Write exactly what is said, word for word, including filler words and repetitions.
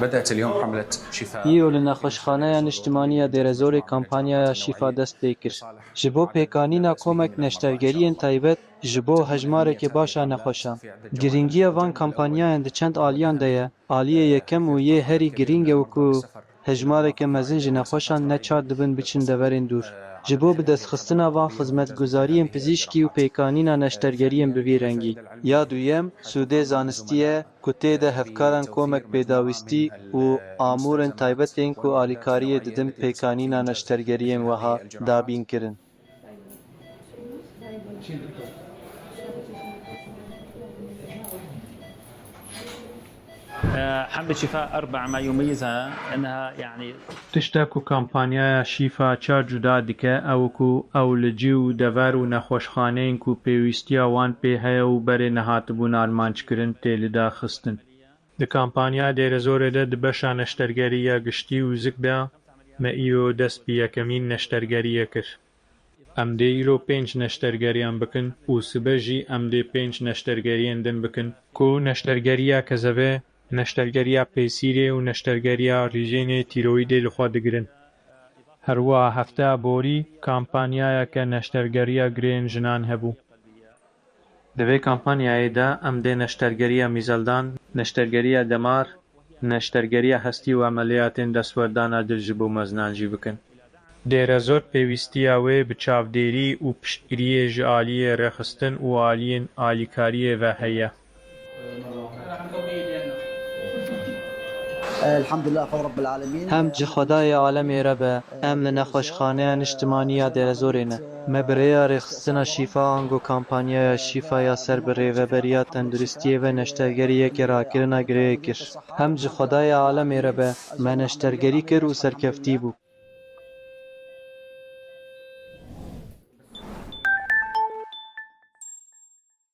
بدأت اليوم حملة شفاء. Îro li Nexweşxaneya Niştimanî ya Dêrezorê kampanyaya Şîfa dest pê kir. Ji bo pêkanîna komek neştergeriyên taybet ji bo hejmareke baş a nexweşan. Girîngiya van kampanyayan di çend aliyan de ye. Aliyê yekem û yê herî girîng e ku hejmareke mezin ji nexweşan neçar dibin biçin deverên dûr. Ji bo bidestxistina van xizmetguzariyên pizîşkî û pêkanîna neştergeriyên bi vî rengî. Ya duyem, sûdê zanistî ye ku tê de hevkaran komek pêdawîstî û amûrên taybet ên ku alîkariyê didin pêkanîna neştergeriyên wiha dabîn kirin. حملة شفاء أربع ما يميزها أنها يعني Tişta ku kampanyaya Şîfa çar cuda dike ew ku ew li cî û dever û nexweşxaneyên ku pêwîstiya wan pê heye û berê nehatibûn armanc kirin tê lidarxistin. Di kampanya Dêrezorê de di beşa neştergeriya giştî û zik de me îro dest bi yekemîn neştergeriyê kir. Em dê îro pênc neştergeriyan bikin û sibe jî em dê pênc neştergeriyên din bikin, ku neştergeriya kezebê, neştergeriya pêsîrê û neştergeriya rîjênê tîroyîdê li xwe digirin. Her wiha hefteya borî kampanyayeke neştergeriya girên jinan hebû. Di vê kampanyayê de em dê neştergeriya mîzeldan, neştergeriya demar, neştergeriya hestî û emeliyatên destwerdana dil ji bo meznan jî bikin. Dêrezor pêwîstiya wê bi çavdêrî û piştgiriyê ji aliyê rêxistin û aliyên alîkariyê ve heye. الحمد لله فضل رب العالمين. Hemd ji Xwedayê alemê re be, em li Nexweşxaneya Niştimanî ya Dêrezorê ne. Me bi rêya rêxistina Şîfa ango kampanyaya Şîfa ya ser bi Rêveberiya Tenduristiyê ve neştergeriyeke rakirina girê kir. Hemd ji Xwedayê alemê re be, me neştergerî kir û serkeftî bû.